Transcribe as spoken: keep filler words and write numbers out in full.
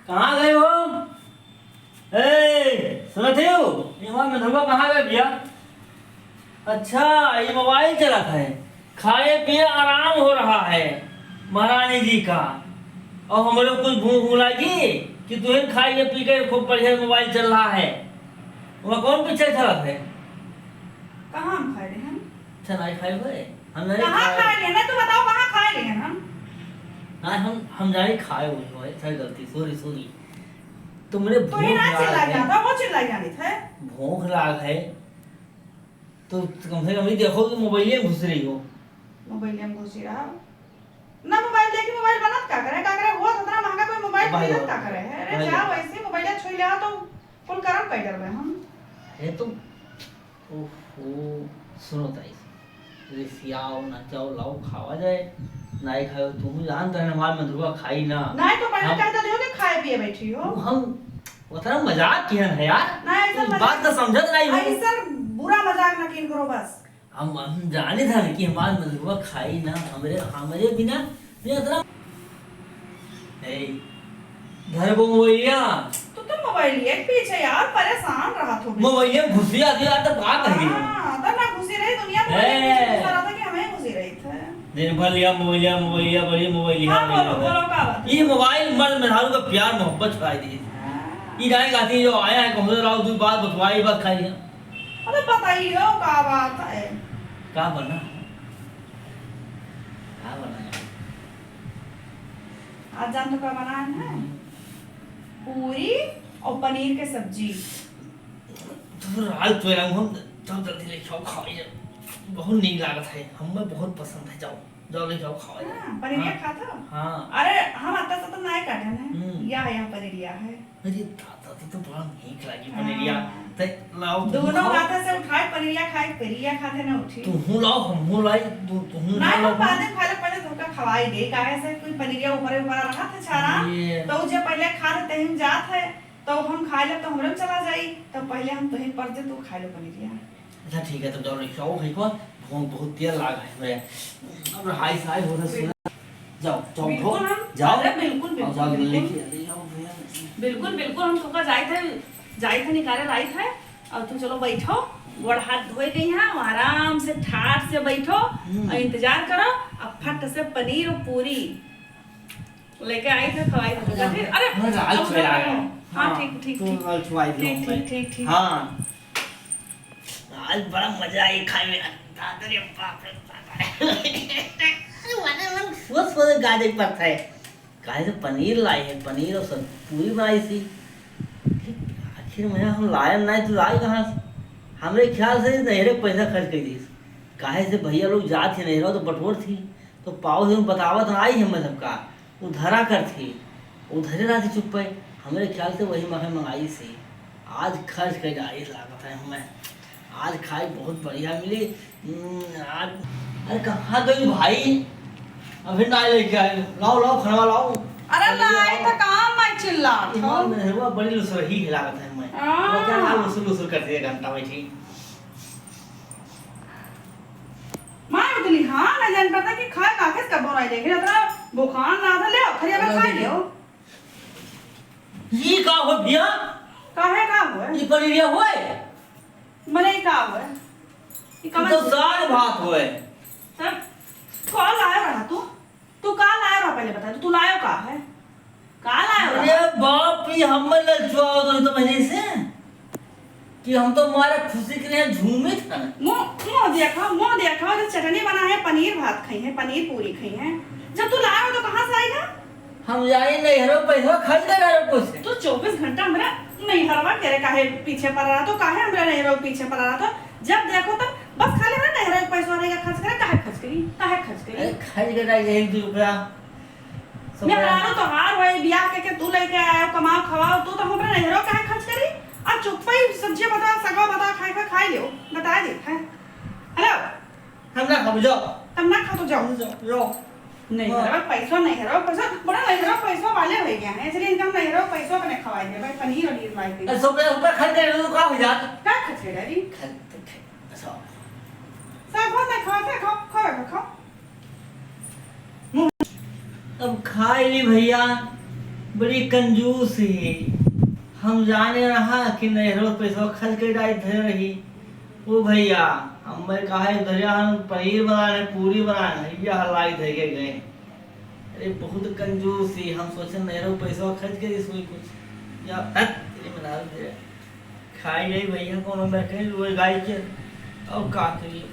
कहाँ गए हो? ए, सुनत हो? ये हमार मंझरुआ कहाँ गए भैया? अच्छा, ये मोबाइल चलत है, खाए पिए आराम हो रहा है महारानी जी का, और हमरे कुछ भूख लागी कि तुहें खाए के पी के खूब बढ़िया मोबाइल चल रहा है। वहाँ कौन पिक्चर चलत है? कहाँ हम खाए रहे हैं? अच्छा, नहीं खाए हुए? हम नहीं कहाँ खाए। खाए रहे हैं? नहीं, तू बताओ, कहाँ खाए रहे हैं हम? नहीं, हम, हम जाने खाए हुए हो, सर, गलती, sorry, sorry। तुमने तो ही भूख ना लाग चिल्ला है। जाता, वो चिल्ला जानी थे। भूख लाग है, तो कम से कम ये देखो कि मोबाइल में घुस रही हो। मोबाइल में घुसी रहा। ना मोबाइल देखी, मोबाइल बनत का करे, का करे, होत उतना महंगा कोई मोबाइल भाई खरीदत हो। का करे है? अरे भाई जाओ, हो। ऐसे मोबाइल छुई ले आओ तो कुल करम कर डरबे हम। हे तो, ओहो, सुनो ताई, रिसियाओ ना, जाओ लाओ खावा जाए, नाई खाओ, तुम जानत है हमार मंझरुआ खाई ना। नाई तो पहले हम कह दे दियो कि खाए पिए बैठी हो। वो हम उतना मजाक किहन है यार, ना, ऐसा तुम मजाक बात तो समझत नहीं हो। ऐसा बुरा मजाक ना किन करो बस। हम, हम जाने था कि हमार मंझरुआ खाई ना, हमरे, हमरे बिना, बिना इतना। ए, घर को मोबाइलिया। तो तुम मोबाइलिया के पीछे यार परेशान रहा थो। मोबाइलिया घुसी आती यार, तो का कर दी? हाँ, तो ना घुसी रही दुनिया में, ए। घुसा रहा था कि हमें घुसी रही थे। दिन भर लिया मोबाइलिया, मोबाइलिया, बड़ी मोबाइलिया, हाँ, बोलो, मोबाइलिया। बोलो, का बात है? ये मोबाइल मर्द मेहरारू का प्यार मोहब्बत छुड़ाई दी। हाँ। ये गाय गाती जो आया है, कहूँ राव, तू बात बतवाई, बात खाई है। अरे बताइए, का बात है? का बना? का बना है? आज जान तो का बना है? हम्म। पूरी और पनीर के सब्जी। तो फिर आज तो यार हम जब जल्दी लेके आओ, खाओ ये। बहुत नीक लागत है, हमें बहुत पसंद है। जाओ, जाओ लेके आओ, खाओ ये। हाँ, पनीरिया हाँ। खात हो? हाँ। अरे, हम अत्ता से तो नाय काटे हैं। हम्म। या, या पनीरिया है। अरे दादा, तो, तो बड़ा नीक लागी हाँ। पनीरिया। ते लाओ, तुम दोनों खाओ। हाथ से उठाए पनीरिया खाए, पनीरिया खाते ना उठी। तुहूँ लाओ, हमहूँ लाई, तू, तुहूँ ना, लाओ, हम बाद में खा ले, पहले तुमका खवाई दे, काहे से कोई पनीरिया ऊपरे ऊपर रहा था छारा, ये। तो जे पहले खा लेते हम जात है, तो हम खा ले तो हमरे में चला जाई, तो पहले हम तुही पर दे, तू खा लो पनीरिया। अच्छा, ठीक है, तो जाओ, लेके आओ, भाई को, बहुत, बहुत तेल लाग है हमरे। अब हाय साय हो रहा, सुना। जाओ, जाओ, बिल्कुल उठो, हम, जाओ। अरे, बिल्कुल, और बिल्कुल, जाओ, बिल्कुल। लेके आ जाओ, भैया। बिल्कुल, बिल्कुल, हम तुमका जाइत है, जाइत है निकाले लाइत है, और तू चलो बैठो, गोड़ हाथ धोए के यहाँ, आराम से ठाट से बैठो, हम्म। और इंतजार करो, अब फट से पनीर और पूरी लेके आई थे, खवाई थे, हाँ, फिर, अरे, मैं लाल अब चुआ आ गया। हाँ, हाँ, ठीक, ठीक, तू ठीक। लाल चुआ आई थी ठीक, मैं। ठीक, ठीक, ठीक। हाँ। आज बड़ा मजा आई खाए में। दादा रे बाप रे, दादा रे। अरे, वाला मन सोच सोच गाजे पड़ता है। काहे से पनीर लाई है, पनीर और सब पूरी बनाई थी। आखिर में हम लाए नहीं तो लाई कहाँ से? हमरे ख्याल से नैहरे पैसा खर्च कर दीस। काहे से भैया लोग जात ही नहीं रहो तो बटोर थी। तो पाओ से बतावत ना आई हमें सबका। उ धरा कर थी, उ धरे रहती चुप्पे। हमरे ख्याल से वही मखे मंगाई सी। आज खर्च कर आई लागत है हमें। आज खाई बहुत बढ़िया मिली। हम्म, आज, अरे कहाँ गई भाई? अभी ना लेके आए। लाओ, लाओ, खाना लाओ। अरे अरे लाए लाओ। तो काम मैं चिल्ला ये था। माल में हुआ बड़ी लुसरही है लागत है हमें। हाँ। वो क्या ना लुसुर लुसुर करती है घंटा बैठी। मार उतनी, हाँ, ना जान पता कि खाए का किस का बोराई देखे, इतना बुखार ना था, ले, खरिया में अरे खाए दीदी। ले। ये का हो भैया? काहे का हो? ये पनीरिया होए? मने का हो? ये ये कमन तो से? साग भात होए। तब कौन लाया रहा तू? तू का लाया रहा पहले बता, तू लायो का है? का लायो रहा? अरे बाप रे, हम ललचुआ हो तो, तो महीने से कि हम तो मारे खुशी के लिए झूमित हैं। मुंह, मुंह देखा, मुंह देखा, जो चटनी बना है, पनीर भात खाई है, पनीर पूरी खाई है। जब तू लाया हो तो कहाँ से आएगा? हम जाए नैहरों पैसा खर्च कर रहे कुछ। तू चौबीस घंटा हमरा नैहरवा के रे काहे पीछे पड़ा रहा, तो काहे हमरा नैहरों पीछे पड़ा रहा, तो जब देखो तब बस खाली हमरा नैहरों पैसा रहेगा खर्च करे, काहे खर्च करी, काहे खर्च करी? अरे खर्च कर रहा यही दो रुपया। सब मेहरारू तोहार होई, बियाह के, के तू लेके आयो, कमाओ, खवाओ, तू तो हमरा नैहरो काहे खर्च करी? आ चुप्पे ही सब्जी बता, सगवा बता, खाए का खाए लियो, बता दे, हैं? हेलो? हम ना खाबो, जाओ। तब ना खा तो जाओ। जाओ, जाओ। नैहरो हाँ। पैसो, नैहरो पैसो, बड़ा नैहरो पैसो वाले हो गया है, इसलिए इनका नैहरो पैसो अपने खवाई दे, भाई, पनीर और ये लाई दे। अरे, सब रुपया खर्च कर रहे हो, का हो जात? का खर्च कर रही? खर्च तो खर्च, बस आओ। सब बहुत है, खाओ, खाओ, खाओ, खाओ। अब खाई ली भैया, बड़ी कंजूस ही। हम जाने रहा कि नैहरो पैसा खर्च के जाए धरे रही। ओ भैया, हम मैं कहा एक धरिया हम पनीर बनाए, पूरी बनाए, भैया हलाई धर के गए। अरे बहुत कंजूस ही, हम सोचे नैहरो पैसा खर्च के इसमें कुछ या हट, ये बना दे। खाई गई भैया, कौन बैठे वो गाय के, और का करिए।